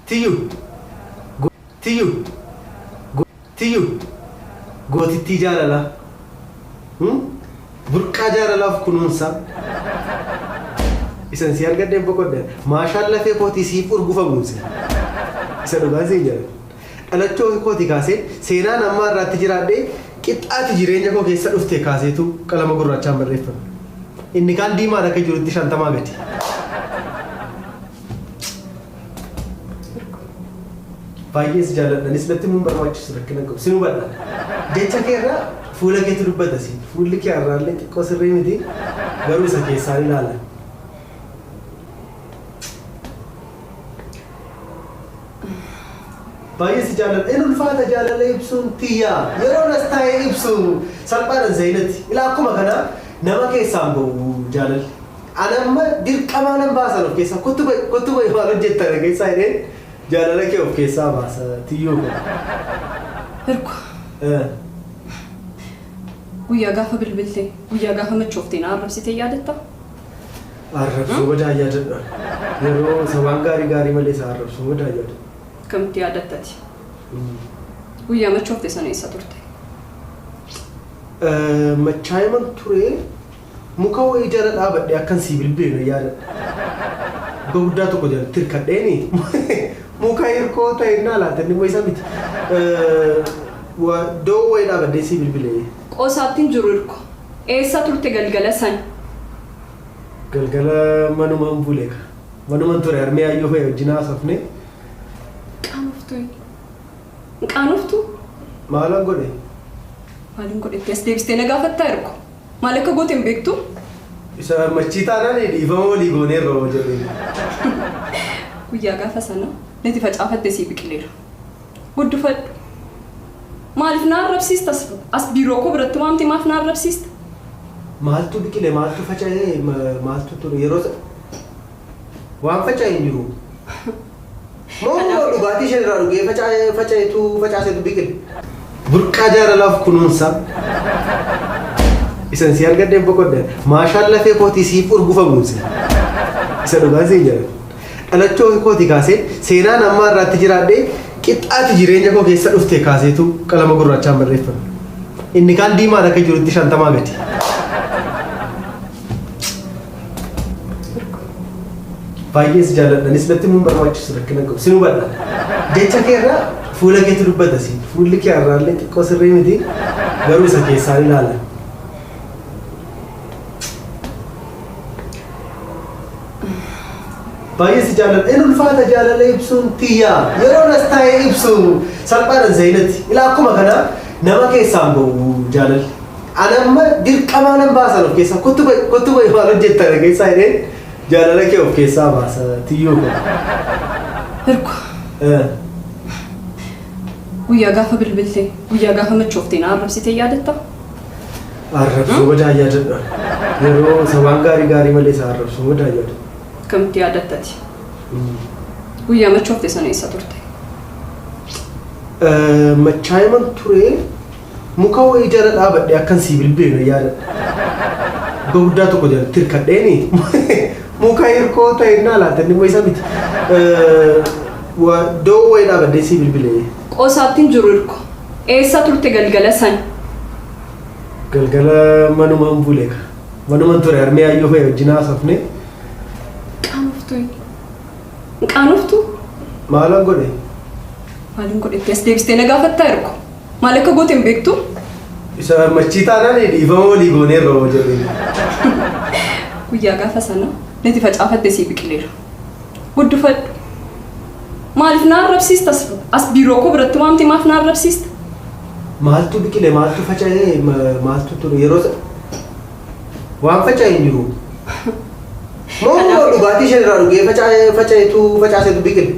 Tiyyu. Tiyyu. Tiyyu. Gootittii jaalalaa. Burqaa jaalalaaf kunuunsaa. Isan si argadheen boqodhe. Maashaan lafee kootii siif urgufamuunsi. Isa dhugaa siin jedha. Dhalachuu kootii kaasee seenaan ammaa irraatti jiraadhee qixxaati jireenya koo keessa dhufte kaaseetu qalama gurraachaan barreeffame. Inni kaan diimaan akka jirutti 50 gadi. Baay'ee si jaalladha. Anis natti himuun barbaachisu rakkina hin qabu. Sin hubadha. Jecha kee irraa fuula keetu dubbata si. Fuulli kee har'aallee xiqqoo sirrii miti. Garuu isa keessaan ilaala. Baay'ee si jaalladha. In ulfaata jaalala ibsuun tiyya. Yeroon as taa'ee ibsu salphaadha Zayinati. Ilaa akkuma kanaa nama keessaan ba'u jaalalli. Ani amma dirqamaa nan baasan of keessaa. Kottu ba'i, kottu ba'i maal hojjetta na keessaa jedheen jaalala kee of keessaa baasa tiyyuu koo. Hirko. Guyyaa gaafa bilbilte, guyyaa gaafa machooftee na arrabsite yaadatta? Arrabsoo badaa yaadadha. Yeroo isa waan gaarii gaarii malee isa arrabsoo badaa yaadadha. Akkamitti yaadattati? Guyyaa machoofte sana eessa turte? Machaa'iman ture. Muka wayii jala dhaabadhee akkan sii bilbile nan yaadadha. Muka guddaa tokko jalatti hirkadheeni muka hirkoo ta'innaa laata inni immoo isa miti. Iddoo wayii dhaabadhee sii bilbile. Qoosaatti hin jiru Hirko. Eessa turte galgala sana? Galgala manuman bule ka. Manuman ture harmee Ayyoo fa'i wajjin haasofne. Qaanoftuu. Hin qaanoftuu? Maalan godhe? Maalin godhetti as deebistee na gaafattaa Hirko? Maal akka goote hin beektuu? Isa machii taanaan dhiifama walii gooneerra hoo jedheen. Guyyaa gaafa sana nati facaafatte sii biqileera. Guddifadhu. Maaliif na arrabsiista as, as biiroo koo biratti waamte maaf na arrabsiista? Maaltu biqile maaltu faca'e maaltu ture yeroo waan faca'e hin jiru. Moo dhugaatii isheen irraa dhugee faca'etu facaasetu biqile. Burqaa jaalalaaf kunuunsa. Isan si argadheen boqodhe. Maashaan lafee kootii siif urgufamuunsi. Isa dhugaa siin jedha. Dhalachuu kootii kaasee seenaan ammaa irraatti jiraadhee qixxaati jireenya koo keessa dhufte kaaseetu qalama gurraachaan barreeffame. Inni kaan diimaan akka jirutti 50 gadi. Baay'ee si jaalladha. Anis natti himuun barbaachisu rakkina hin qabu. Sin hubadha. Jecha kee irraa fuula keetu dubbata si. Fuulli kee har'aallee xiqqoo sirrii miti. Garuu isa keessaan ilaala. Baay'ee si jaalladha. In ulfaata jaalala ibsuun tiyya. Yeroon as taa'ee ibsu salphaadha Zayinati. Ilaa akkuma kanaa nama keessaan ba'u jaalalli. Ani amma dirqamaa nan baasan of keessaa. Kottu ba'i, kottu ba'i maal hojjetta na keessaa jedheen jaalala kee of keessaa baasa tiyyuu koo. Hirko. Guyyaa gaafa bilbilte, guyyaa gaafa machooftee na arrabsite yaadatta? Arrabsoo badaa yaadadha. Yeroo isa waan gaarii gaarii malee isa arrabsoo badaa yaadadha. Akkamitti yaadattati? Guyyaa machoofte sana eessa turte? Machaa'iman ture. Muka wayii jala dhaabadhee akkan sii bilbile nan yaadadha. Muka guddaa tokko jalatti hirkadheeni muka hirkoo ta'innaa laata inni immoo isa miti. Iddoo wayii dhaabadhee sii bilbile. Qoosaatti hin jiru Hirko. Eessa turte galgala sana? Galgala manuman bule ka. Manuman ture harmee Ayyoo fa'i wajjin haasofne. Qaanoftuu. Hin qaanoftuu? Maalan godhe? Maalin godhetti as deebistee na gaafattaa Hirko? Maal akka goote hin beektu? Isa machii taanaan dhiifama walii gooneerra hoo jedheen. Guyyaa gaafa sana nati facaafatte sii biqileera. Guddifadhu. Maaliif na arrabsiista as, as biiroo koo biratti waamte maaf na arrabsiista? Maaltu biqile maaltu faca'e maaltu ture yeroo waan faca'e hin jiru. Moo dhugaatii isheen irraa dhugee faca'etu facaasetu biqile.